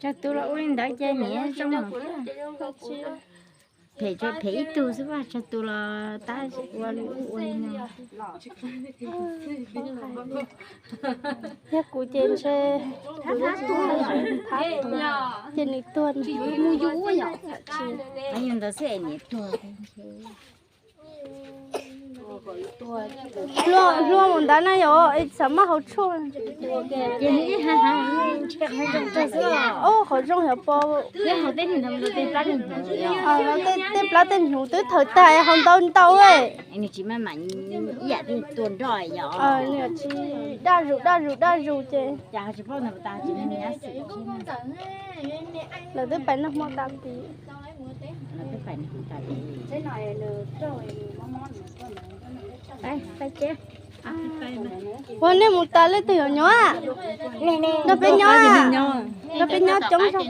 Tsawg tus los ua li ntawd ces niam zoo. Phem, phem ib tug xwb, tsawg tus los tab ua li ub ua li no. Yog kuv ces ntshe ces nws tuag mus yus ua yom. Yog ntawd xwb es niam tuag. Hlua mus ntawd na yom, xav maj hauv tshuaj. Qhov zoo yog pom. Tej plab tej hnyuv twb thawm tag hauv ntau ntau. Tsis daj zus daj zus daj zus ces lawv twb pais noj hmo tas tid. Ua nej mus tas leej twg yuav nyob? Nrog peb nyob, nrog peb nyob coob zog.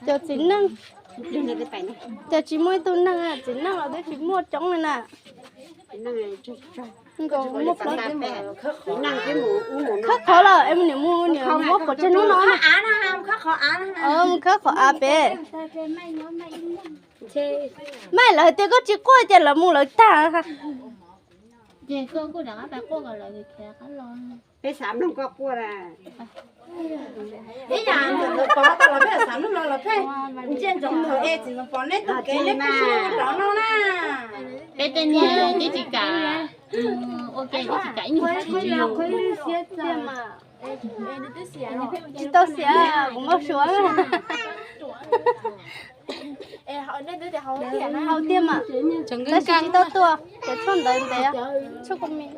Cov txiv neej, cas tsis muaj ib tug neeg, txiv neej los twb tsis muaj coob li na. Khawb qhov lawm es niam mus niam muab pov tseg hnub no. Mus khawb qhov av pem. Maj lawv tias koj tsis quaj ces lawv mus lawv tag. Peb xav mloog koj quaj na. Ib yam ntxawm ntawd pov tau los peb xav mloog no los peb ntsia ntsoov nthav es txiv ntxoov pov neb tus kev neb peb sib rov no na. Peb tej niag twb tsis kam ua ke twb tsis kam ib nyuag tsis tsis tau xiav, kuv muaj suav. Hau tiag mas, tab sis tsis tau tuaj, cov tshuaj ntawd ntev, tshuaj kua mis.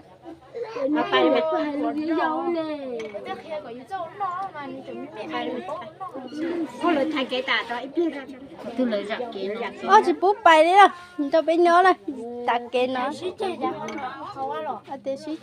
Ob tsis pub pais li, nrog peb nyob na, tav kev no. Tias sib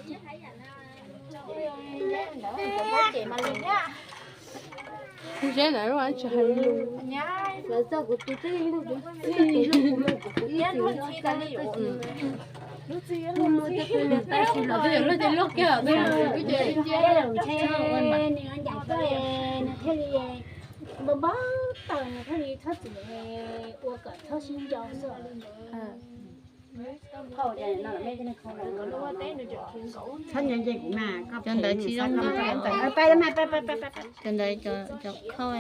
Cov ntawd tsis zoo, cov ntawd cov khau,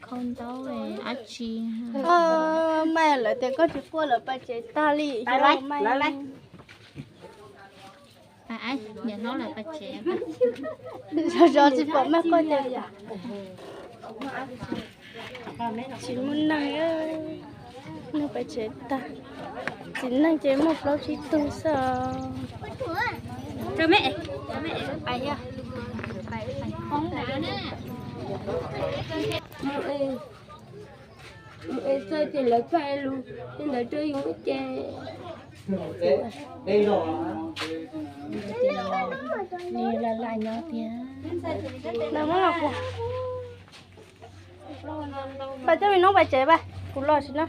khau ntaub dab tsi. Mas lawv tias koj tsis quaj lawv pais tsev tag li. Niam hlob lawv pais tsev. Zov zov tsis pom maj koj ces tsis muaj neeg, neeg pais tsev tag. Txiv neej ces muaj plaub tsib tug xwb. Es txog ces lawv pais lus li ntawd rau yus ces pais coj me noob pais tsev pais, kuv los tsis na.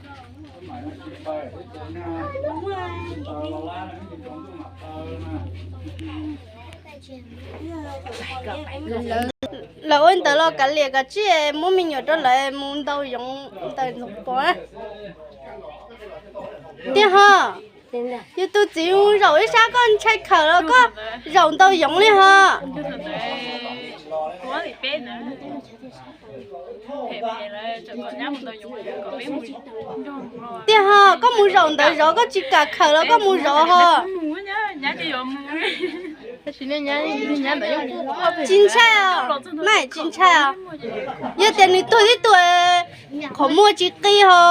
Lawv ua ntawd los kav liam kav tsij muab me nyuam rau lawv mus ntaus yoov ntawm ntug pov na. Tiag ho, yus tus txiv zaum ib sab koj ntshai khawm los koj zaum ntaus yoov li ho. Tiag ho, koj mus zaum ntawd zov koj tsis kam khawm los koj mus zov ho. Tsis ntshai os, maj tsis ntshai os. Yog tias nws tuag tib tug, qhov muag tsis qi ho,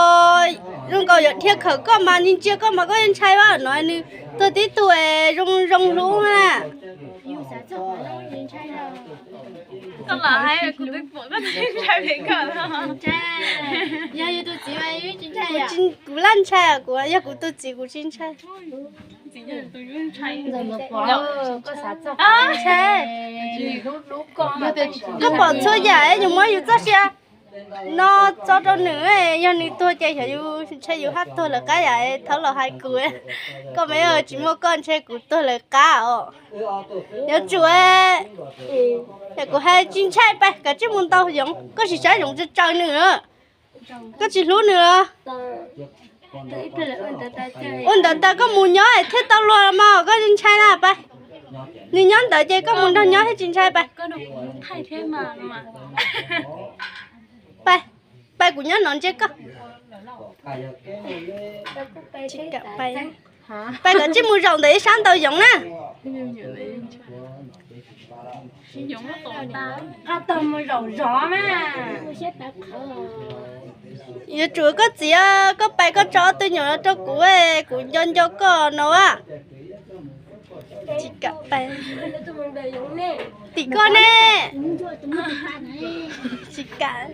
zoo nkaus yog dhia khawm koj mas ntsia koj mas koj ntshai os no, nws tuag tib tug zoo zoo hlub na. Kuv laj ntshai, kuv yog kuv tus txiv kuv tsis ntshai. Ntshai. Koj pom txhua yam yuav muab yus txoj sia no tso rau nws, yog nws tuag ces xyov yus ntshai yus haj tuag lawv qab yam thaum los hais kuv. Koj mas tsis muaj koj ntshai kuv tuag lawv qab os. Yuav tsum, yog kuv hais tsis ntshai pais kav tsij mus ntaus yoov, koj sim saib yoov tsaws tsaws nws. Koj tsis hlub nws los? Ua ntawd tas koj mus nyob thiaj tau luag mog, koj ntshai na pais. Nws nyob ntawd ces koj mus nrog nyob thiab tsis ntshai Pais. Pais, Pais kuv nyob no ntsia koj. Pais kom tsij mus zaum ntawm ib sab ntau yoov na. Yuav tsum koj txiv, koj Pais koj tso ob tug nyuam rau kuv, kuv nco nco koj no. Tsis kam Pais. Tim koj ne. Tsis kam.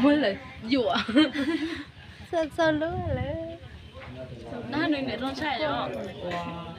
Muab lawv yuam. Txog txog lub lawm. Nws niam zoo ntshai os.